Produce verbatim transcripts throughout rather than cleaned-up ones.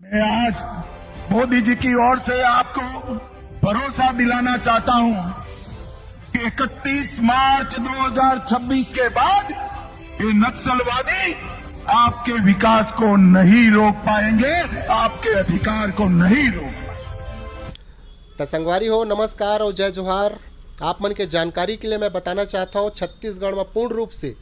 मैं आज मोदी जी की ओर से आपको भरोसा दिलाना चाहता हूं कि इकतीस मार्च दो हज़ार छब्बीस के बाद ये नक्सलवादी आपके विकास को नहीं रोक पाएंगे, आपके अधिकार को नहीं रोक पाएंगे। त संगवारी हो, नमस्कार और जय जोहार। आप मन के जानकारी के लिए मैं बताना चाहता हूँ, छत्तीसगढ़ में पूर्ण रूप से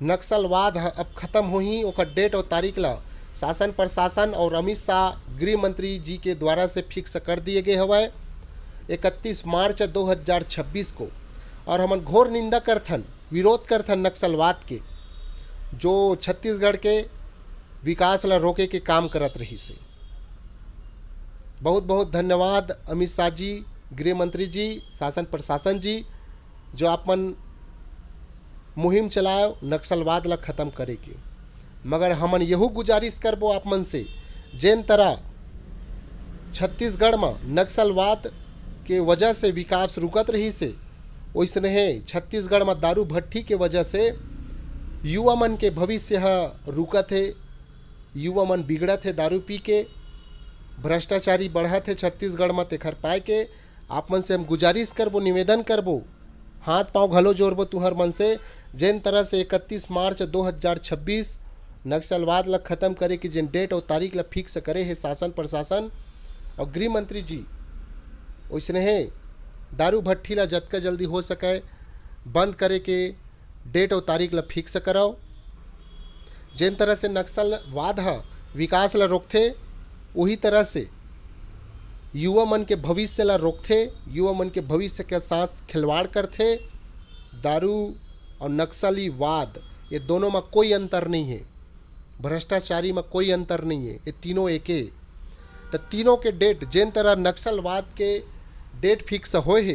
नक्सलवाद ह अब खत्म होही। ओकर डेट और तारीख ला शासन प्रशासन और अमित शाह गृह मंत्री जी के द्वारा से फिक्स कर दिए गए हवय इकतीस मार्च दो हज़ार छब्बीस को। और हमन घोर निंदा करथन, विरोध करथन नक्सलवाद के, जो छत्तीसगढ़ के विकास ला रोके के काम करत रहिस हे। बहुत बहुत धन्यवाद अमित शाह जी, गृह मंत्री जी, शासन प्रशासन जी, जो आप मन मुहिम चलायो नक्सलवाद ला खत्म करे के। मगर हमन यहू गुजारिश करबो आप मन से, जेन तरह छत्तीसगढ़ म नक्सलवाद के वजह से विकास रुकत रहिस हे, ओइसने छत्तीसगढ़ म दारू भट्ठी के वजह से युवा मन के भविष्य ह रुकत हे। युवा मन बिगड़त हे दारू पी के, भ्रष्टाचारी बढ़त हे छत्तीसगढ़ म। तेखर पाए के आप मन से हम गुजारिश करबो, निवेदन करबो, हाथ पांव घलो जोड़बो तुहर मन से, जेन तरह से इकतीस मार्च दो हज़ार छब्बीस नक्सलवाद ला खत्म करे के जेन डेट और तारीख ला फिक्स करे हे शासन प्रशासन और गृह मंत्री जी, ओइसने हे दारू भट्ठी ला जतका जल्दी हो सके बंद करे के डेट और तारीख ला फिक्स कराओ। जेन तरह से नक्सलवाद ह विकास ला रोकथे, उही तरह से युवा मन के भविष्य ला रोकथे, युवा मन के भविष्य के साथ खिलवाड़ करथे। दारू और नक्सलीवाद, ये दोनों में कोई अंतर नहीं है, भ्रष्टाचारी में कोई अंतर नहीं है, ये तीनों एके। त तीनों के डेट, जेन तरह नक्सलवाद के डेट फिक्स होए हे,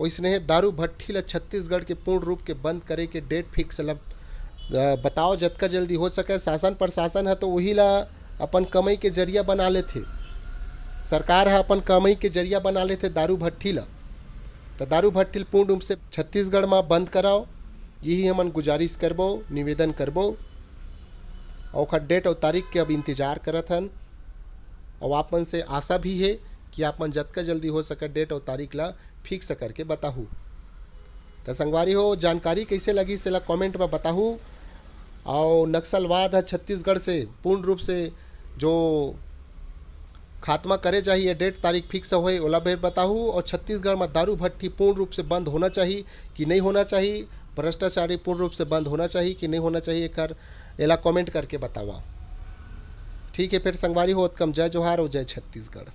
वैसने दारू भट्ठी ला छत्तीसगढ़ के पूर्ण रूप के बंद करे के डेट फिक्स ला बताओ, जतका जल्दी हो सके। शासन प्रशासन ह तो वही ला अपन कमाई के जरिया बना लेथे, सरकार ह अपन कमाई के जरिया बना लेथे दारू भट्ठी ला। त दारू भट्ठी ल पूर्ण रूप से छत्तीसगढ़ म बंद कराओ, यही हमन गुजारिश करबो, निवेदन करबो। ओखर डेट और तारीख के अब इंतजार करत हन और आप मन से आशा भी है कि आप मन जतका जल्दी हो सके डेट और तारीख ला फिक्स करके बताहू। त संगवारी हो, जानकारी कैसे लगी सेला कमेंट में बताहू। और नक्सलवाद है छत्तीसगढ़ से पूर्ण रूप से जो खात्मा करे जाही, ये डेट तारीख फिक्स होए ओला भी बताहू। और छत्तीसगढ़ में दारू भट्ठी पूर्ण रूप से बंद होना चाहिए कि नहीं होना चाहिए, भ्रष्टाचारी पूर्ण रूप से बंद होना चाहिए कि नहीं होना चाहिए, एकर एला कमेंट करके बतावा। ठीक है, फिर संगवारी हो, ओतकम जय जोहार और जय छत्तीसगढ़।